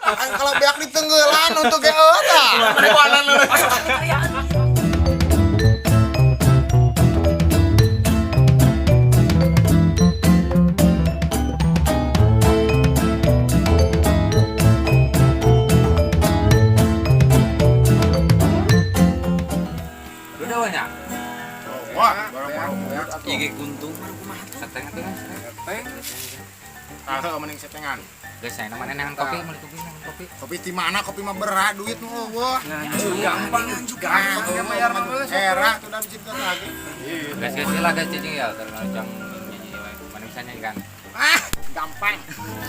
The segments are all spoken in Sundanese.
Aing kalau beak ditenggelan untuk ge eueuh tah. Ayaan. Udah banyak. Wah, barang atuh. Iya guntung baru kumaha tuh. Seteng atuh kan. Seteng. Tah mending setengan. Geus saya namanya neangan kopi, meuli kopi neangan kopi. Kopi di mana kopi mah berat duit nu eueuh. Gampang, gampang ya bayar mah geus. Era tuh udah bisa lagi. Geus geus lah geus cicing ya karena jang nyanyi wae. Mana bisa nyanyi kan? Ah, gampang.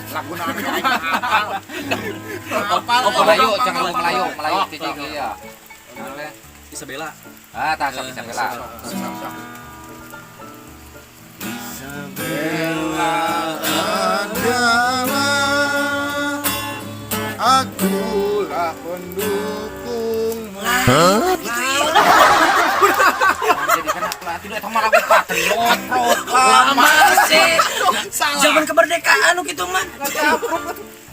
Lagu naon ge aing hafal. Hafal. Oh, Melayu, jangan lagu Melayu, Melayu cicing iya. Naon we? Isabella. Ah, tah sok Isabella. Sok, sok. Isabella Adalah akulah pendukungmu. Jadi kan atuh eta mah lagu patriot, proklamasi. Salah. Zaman kemerdekaan nu kitu mah.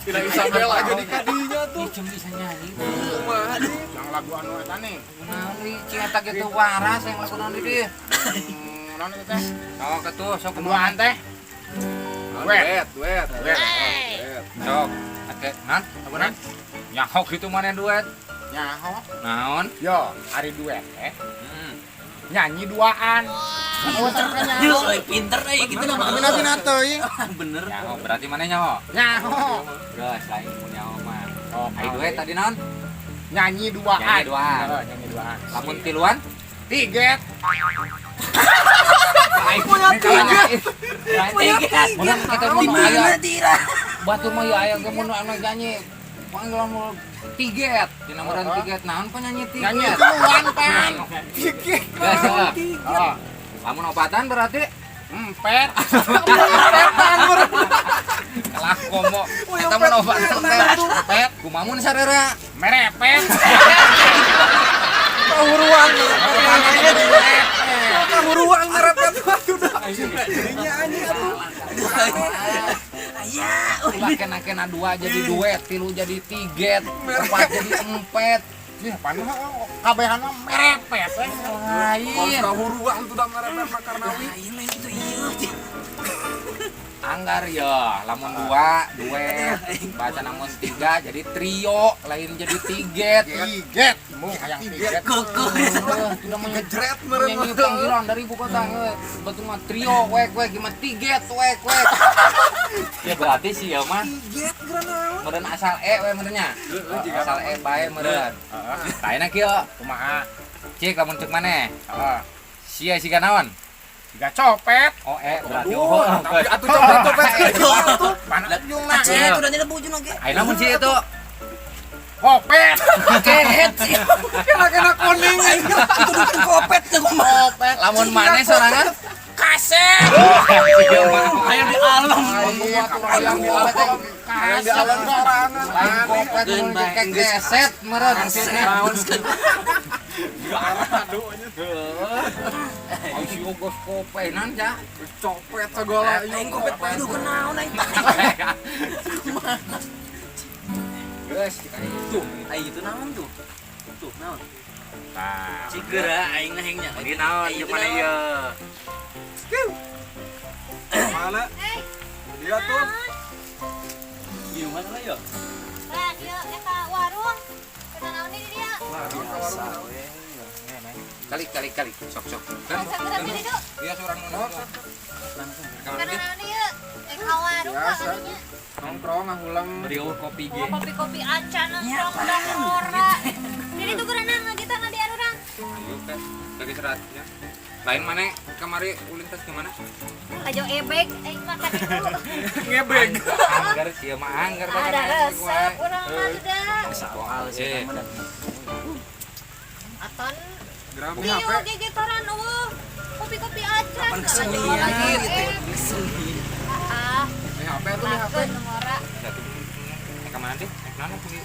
Tidak Isabella jadi kadinya tuh. Ih, jeung bisa nyanyi. Yang lagu anu eta nih. Naon deui cing eta kitu waras yang lagu naon deui. Naon eta teh? Sok atuh, sok Duaan teh. Duet, duet, duet. Sok. Oke, nan, apa nan? Nyaho kitu maneh duet. Nyaho. Naon? Yo, hari duet teh. Hmm. Nyanyi duaan. Pinter. Euy, pinter euy kitu mah. Bina-bina teuing. Bener. Nyaho berarti maneh nyaho. Nyaho. Geus lain mun nyaho mah. Oh, Ai duet tadi naon? Nyanyi duaan. Nyanyi duaan. Heeh, nyanyi duaan. Lamun tiluan? Tiget. Punya tiga. Tiga. Mun kita mun Di mana aya Tira? batur mah ya aya ge mun anu nyanyi panggilan mun tiget. Dina meureun tiget naon penyanyi tiget. Nyanyi tiluan pan. Tiget. Geus, heeh. Oh, Lamun obatan berarti empet. kalah komo. Eta mun obatan Empet. Kumaha mun sarera? Merepet. Kahuruan. Kahuruan merepet udah. Jadinya anjing atuh. Aya. Ulah kena-kena dua jadi duet, tilu jadi tiget, empat jadi empet. Ih, pan kabehan mah merepet. Eh. Lain. Kahuruan tuh udah merepet mah karnawi. Lain lain kitu ieu. Anggar ya, lamun dua duet, baca namun tiga jadi trio, lain jadi tiget. Tiget. Mung hayang tiget. Kuku. Sudah Ngejret meureun menyanyi panggilan dari ibu kota, betul mah trio, wek wek, gimana tiget, wek wek. Ya berarti sih ya mah, Tiget geura naon. meureun asal e we meureunnya. Asal e bae meureun. Lainna kieu, Kumaha? cik lamun cek maneh. Heeh. Sia siga naon? Tiga copet. Oh, berarti Aduh, oh. tapi atuh copet-copet atuh. Mana ujungna? Aceh itu udah tidak bujun oge. Ayeuna mun si itu Kopet. Kehet sih. Kena-kena kuning anjing. Itu bukan kopet tuh kumaha. Kopet. lamun maneh sorangan Kaset. Ayo di alam. Hayang di alam. Hayang di alam sorangan. Lain kopet Geun mun bae, kayak geus. keset meureun. Naon skeun. Ayo geus kopenan ja. Copet segala. Aing kopet bae duh kenaon aing. Geus kita itu. Aing itu naon tuh? Tuh naon? Tah. Cigera aing nah nya. Ini naon Aing jeung itu mana naon? ieu? Mana? Dia tuh. Gimana lah yo? Lah, dia eta warung. Kena naon di dia? Biasa we. Kali kali kali sok sok. Kan segera di dieu. Iya seorang nu. Kena naon ieu? Ka warung lah Biasa. kadinya. Nongkrong ngahulang. Beri kopi ge. Oh, kopi-kopi acan nongkrong dah ora. Jadi tuh geura ngagitan di urang. Ayo teh lagi seratnya. Lain mana kamari ulin tas gimana? Ajo ebek aing makan itu. Ngebeg. Anggar sih mah anggar Ada resep urang mah tuh dah. Soal sih Eh. kamu dah. Aton Grami Iya, HP. oge gitaran eueuh. Kopi-kopi acan. Kapan kesenian gitu. Ah, Nih HP tuh nih HP. lakeun ngora. Satu. Ke mana sih? Ke mana sih?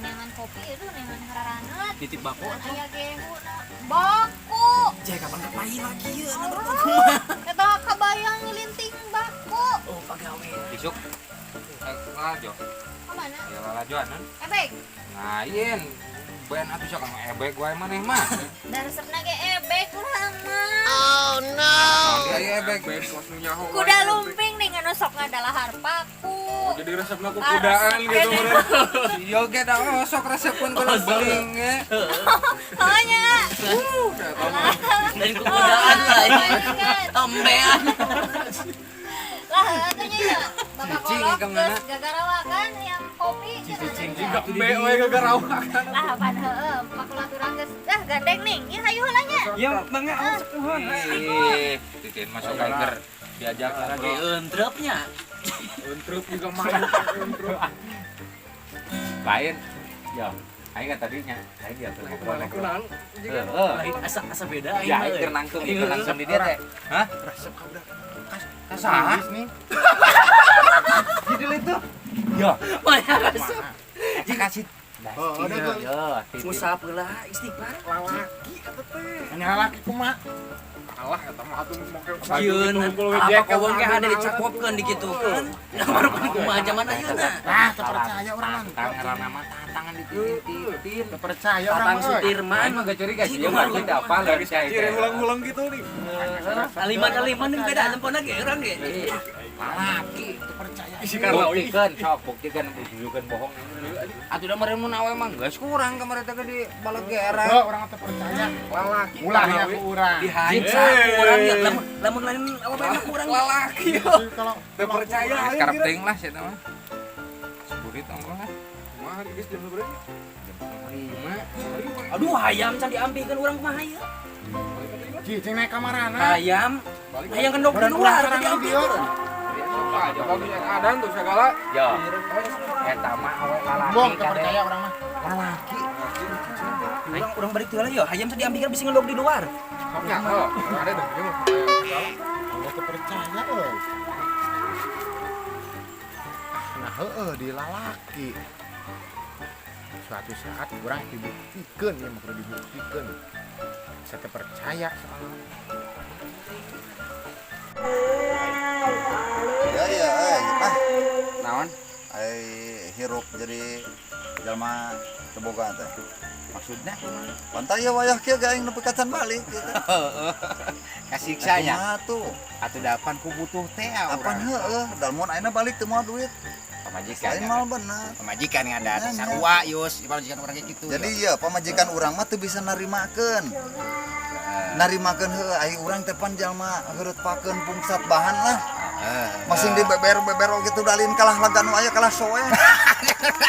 Neangan kopi itu neangan hararanat. Titip bako atuh. Aya gehu na. Baku. Cek kapan kapai lagi ya? Eta kabayang ngelinting baku. Oh, pagawe. Isuk. Eh, jo. Kemana? Ya lalajoanan. Ebeg. Lain. Ben atuh sok ebeg wae maneh mah. Da resepna ge ebeg urang mah. Naon dia ebeg? Beb kos nu nyaho. Kuda lumping nih anu sok ngadalahar paku. Jadi resepna ku Ah, kudaan resep. gitu meureun. Iya ge da sok resepeun kalau beling ge. Oh nya. Dan kekudaan lah ya. Tombean. Lah atuh nya ya. Bapak Cicing kolok ka mana? geus gagarawakan yang kopi Cicing cenah. Embe we gagarawakan. Lah apaan heueuh, pakulaturan geus dah gandeng nih. Ieu hayu heula nya. Ya mangga aku nuhun. Ih, titin masuk kaiger diajak Lagi ngobrol. entrepnya. Untrup juga main untrup. Lain. Ya, aing kan tadinya, aing dia tuh ngobrol. Balik kunang. Heeh. Lain asa asa beda aing Ya, mah, aing euy. keur nangtung, keur nangtung di dia teh. Hah? Resep ka budak. Ka saha? Nih. Judul itu. Ya, Mana resep. eta kasih. Oh, udah, tuh. Ya, titin. Ngusap heula istighfar. Lalaki eta teh. Hanya lalaki kumaha? Alah eta mah atuh make Sieun, apa kobong ge ada dicakopkeun dikitukeun. Nah, baru kan kumaha zaman ayeuna. Lah, teu percaya urang mah. Tangan nama tangan dititin. Teu percaya urang Tatang mah. euy. Sudirman. Aing mah gak curiga sih, mah kita apa lah bisa Ciri ulang-ulang gitu nih. Aliman-aliman yang beda lempona ge urang ge. Lalaki. Teu percaya. Isi karena Buktikan, sok buktikan, buktikan bohong. Atuh da meureun mun awe mah geus kurang kamari teh di balegeran. Heuh, urang teu percaya. Lalaki. Ulah nya ku urang. Dihanca ku urang ya lamun lamun lain awewe mah ku urang. Lalaki. Kalau Teu percaya aing. Sekarang teuing lah sia mah. Seburit ongkoh lah. Kumaha geus jam sabaraha? Jam 4.30. Aduh hayam can diampihkeun urang kumaha ieu? Cicing naik kamarana. Hayam. Hayam kendok di Barang luar urang teu diampihkeun. Aja bagus yang adan tuh segala. Ya. Eta mah awe lalaki. Bohong teu percaya urang mah. Lalaki. Urang urang balik heula yo, hayam can diampihkeun bisi ngendok di luar. Sok nya, heuh. Ada dong ieu mah segala. Ulah teu percaya euy. Nah, heueuh di lalaki. Suatu saat urang dibuktikan ya, mah kudu dibuktikan. Saya teu percaya soalnya. Ya ya, ah, Naon? ai hirup jadi jalma teu boga teh. Maksudnya? Pantai ya wayah kieu ge aing nepi ka can balik gitu. Kasiksa nya. Kumaha tuh? Atuh dapan ku butuh teh Apan heueuh, dalmun ayeuna balik teu moal duit. Pamajikan. Lain moal bener. Pamajikan ngada Nya, nya. sarua yus pamajikan urang kayak gitu. Jadi ya pamajikan urang mah teu bisa narimakeun. Narimakeun heueuh ai urang teh pan jalma heureut pakeun pungsat bahan lah. Masing dibeber-beber gitu dalin kalah laga nu aya kalah soe.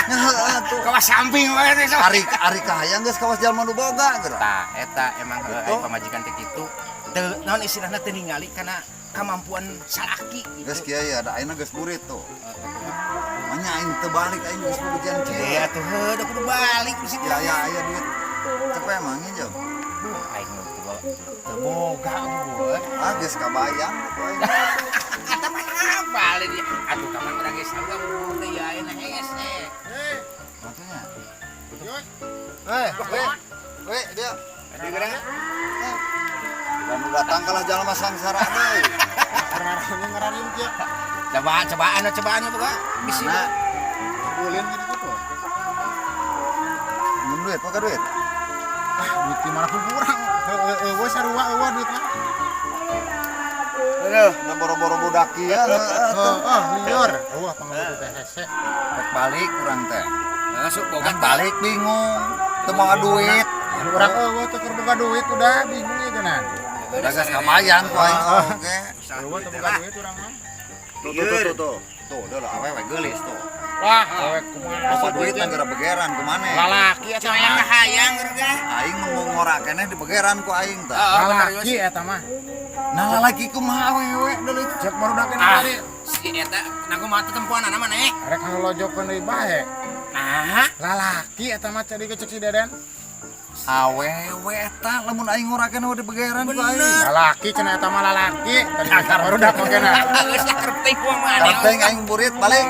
Nya heueuh tuh. Kawas samping wae teh sok. Ari ari kahayang geus kawas jalma nu boga geura. Tah eta emang heueuh Gitu. ai pamajikan teh kitu. Teu naon istilahna teu ningali kana kemampuan salaki gitu. Geus kieu ya da ayeuna geus burit tuh. Manya aing teu balik aing geus bubujian Ya kieu. atuh heueuh da kudu balik di situ. Ya ya aya duit. Cepet emang jauh. Aing nu teu boga atuh. Ah geus kabayang atuh aing. Eta mah apa dia? Atuh kapan urang geus sarua bubur teh ya ayeuna hese. Maksudnya? Eh, we, we dia. Di gerang Dan nu datang kalah jalma sangsara deui. Ngararin ngararin kieu. Coba cobaan cobaan boga. Bisi Mana? Ulin gitu gitu. Minjem duit, pakai duit. Ah, duit di mana pun kurang. Heueuh eueuh sarua eueuh duit mah. Aduh, udah boro-boro budak ieu. Heueuh lieur. Eueuh pangabutuh teh hese. Rek balik urang teh. Masuk boga Kan balik bingung. Teu mawa duit. Urang eueuh teu keur boga duit udah bingung ieu geunan. Udah geus kabayang ku aing oge. Eueuh teu boga duit urang mah. Tuh tuh tuh tuh tuh. Tuh, udah lah awewe geulis tuh. Wah, awewe kumaha Loba duit nang gara begeran kumane. Lalaki eta Coy mah. kahayang geura. Aing mau ngora keneh di begeran ku aing tah. Lalaki eta mah. Nah lalaki kumaha awewe deui. Cek barudak Ah, tadi. si eta nah kumaha teh tempoanana maneh? Rek ngalojokeun deui bae. Nah, Lalaki eta mah cek dikecek si Deden. Awewe eta lamun aing ngora keneh di begeran ku aing. Lalaki cenah eta mah lalaki. Tadi barudak oge na. geus lah kerep teh kumaha maneh. Karep teuing aing burit balik.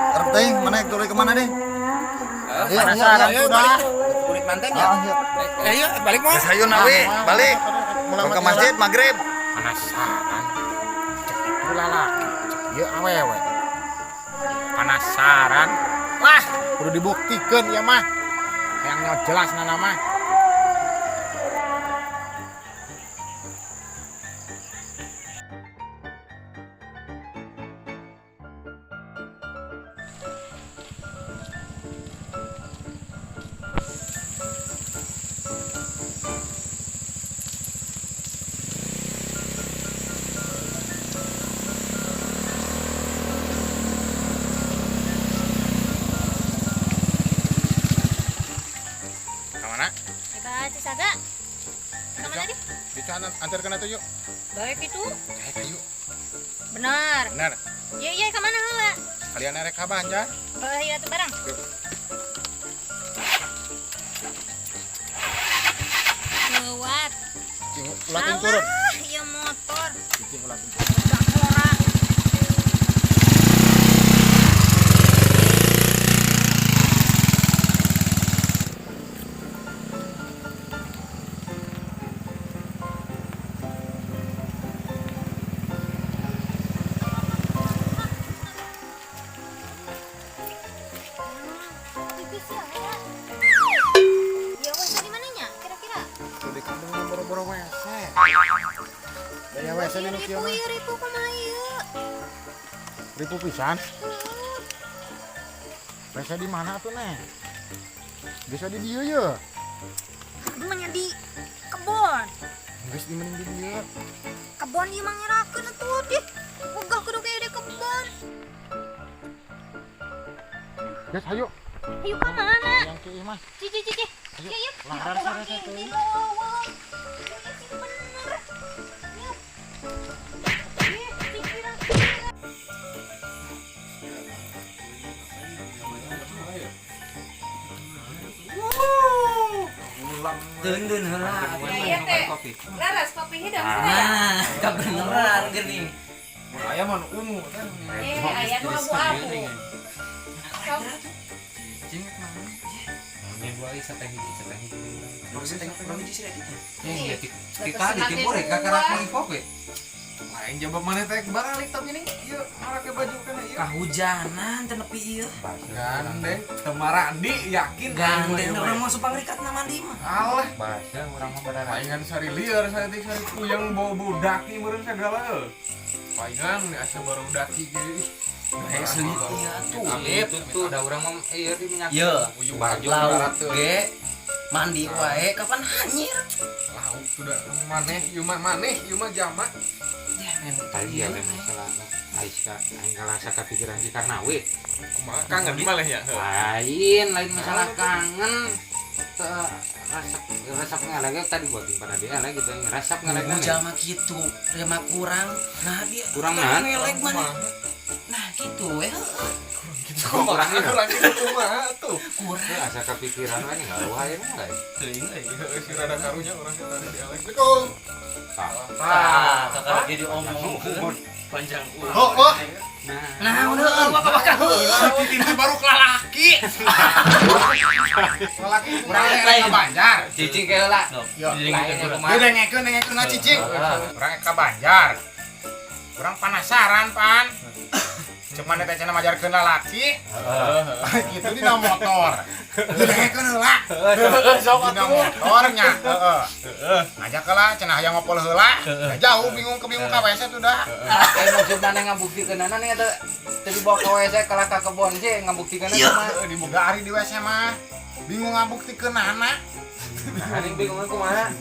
Karep teuing mana tuluy ke mana deh? Ayo, ayo, Penasaran ayo, sudah. Burit manten ya? Ah, ayo. Ayo balik mau. Geus hayu nawi, balik. Mulai Ke masjid maghrib. Penasaran. Cek itu lalaki, cek ieu awewe. Penasaran. Wah, kudu dibuktikan ya mah. Yang jelas nana mah. Cisaga. Kemana tadi? Antarkan atuh yuk. Baik itu. Kayak kayu. Benar. Benar. Iya iya kemana heula? Kalian erek ka Banjar? Oh iya tuh barang. Yuk. Lewat. Cing ulatin turun. Iya motor. Cing ulatin turun. Ribu kumaha ieu? Ribu pisan. WC di mana tuh neh? Bisa di dieu ye. Manya di kebon. Geus di mending di dieu. Kebon ieu mah ngerakeun atuh dih. Wegah kudu kayak di kebon. Geus hayu. Hayu ka mana? Yang kieu mah. Cici cici. Ayo. Ieu Lahar sareng teh. Deun heula. Iya teh. Laras kopi hidung sudah ya? Nah, kabeneran geuning. Aya mah nu ungu teh. Aya nu abu-abu. Sok. Cicing mana? Ini dua setengah hiji, setengah hiji. Maksudnya kurang hiji sih gitu. Ya, kita di timur ya kakak meuli kopi. Lain jawab mana teh balik tapi nih ieu marake baju kana ieu. Kahujanan teu nepi ieu. Gandeng teu marandi yakin Gandeng urang mah supang rikat na mandi mah. Alah, Bahasa urang mah bener. palingan sari liar saya teh sari puyeng bau-bau daki meureun sagala heuh. Palingan asa baru daki ge ih. Kayak selit ieu atuh. Amit tuh da urang mah ieu di minyak. Ye, Baju lauk ge mandi wae kapan hanyir. Lauk sudah maneh ieu mah maneh ieu mah jamak. Tadi ya masalah Aisyah, aing kalah sakapikiran si Karnawi. Kumaha kangen maleh nya. Lain, lain masalah kangen. Resep resep ngalege tadi buat pada dia lah gitu resep ngalege. Jalma kitu, jalma kurang. Nah dia kurang nah. Ngelek mana? Nah gitu we. Kurang kurang gitu kumaha tuh. Kurang. Asa kepikiran we enggak wae enggak. Teuing euy si rada karunya urang tadi dialek. Assalamualaikum. Tah, kakak jadi omongkeun panjang umur. Oh, oh. Nah, udah waka-waka Ini baru kelalaki. Kelalaki urang rek ka Banjar. Cicing ke heula. Yo, yo dengekeun dengekeun cicing. Urang ka Banjar. Urang penasaran pan. Cuman teh cenah majarkeun lalaki. Heeh. Kitu dina motor. Dengekeun heula. Heeh, sok atuh. Dina motornya, heeh. Ngajak heula cenah hayang ngopol heula. Jauh bingung kebingung ka WC tuh dah. Eh maksudna ngabuktikeunana nih eta teu dibawa ka WC kalah ka kebon sih ngabuktikeunna kumaha. Dibuka ari di WC mah. Bingung ngabuktikeunana. Ari bingung kumaha?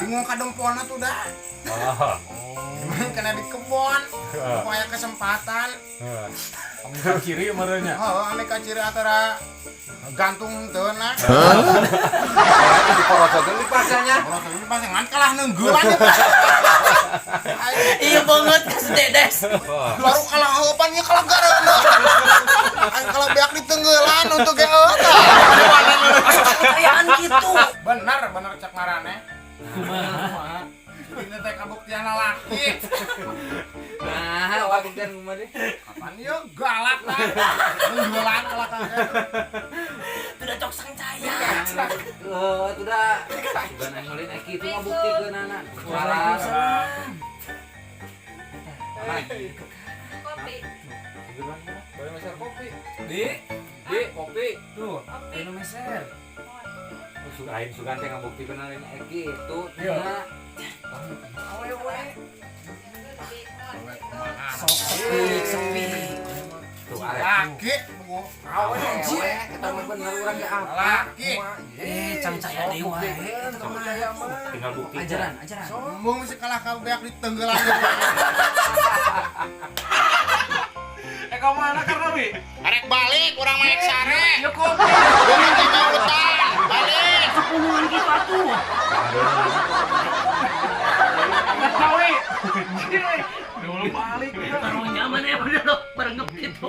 Bingung ka dempolna tuh dah. Oh. Kena di kebon, pokoknya kesempatan. Ame ka ciri meureun nya. Heeh, ame ka ciri antara gantung henteu na. Di porosokeun dipasanya. Porosokeun dipasang ngan kalah neunggeulan. Iya banget kas dedes. Baru kalah heupan ieu kalah gareuna. Aing kalah beak di tenggelan untuk ge eta. Kayaan gitu. Bener, bener cek marane. Kumaha? Ini teh kabuktian lalaki. Nah, kabuktian kumaha deh? Kapan yo galak lah. Nunggulan kalah kakek. Tidak cok sang caya. Heuh, atuh da. Bukan aing ulin kitu ngabuktikeunana. Waalaikumsalam. Kopi. Meser kopi. Di, kopi. Tuh, Kopi. nu meser. Sugan sugan teh ngabuktikeun lain kitu. Iya. Awewe. Sok sepi, sepi. Tuh arek. Laki buku. Awewe eta mah bener urang ge apa? Laki. Eh, can caya deui wae. Tinggal bukti. Ajaran, ajaran. Embung mesti kalah ka beak di tenggelam. Eh kau mana karena Wi? Arek balik urang mah ek sare. Ya kopi. Urang teh ka hutan. Balik. Sepuluhan gitu atuh. Kawi. Dulu balik. Baru nyaman ya bener bareng gitu.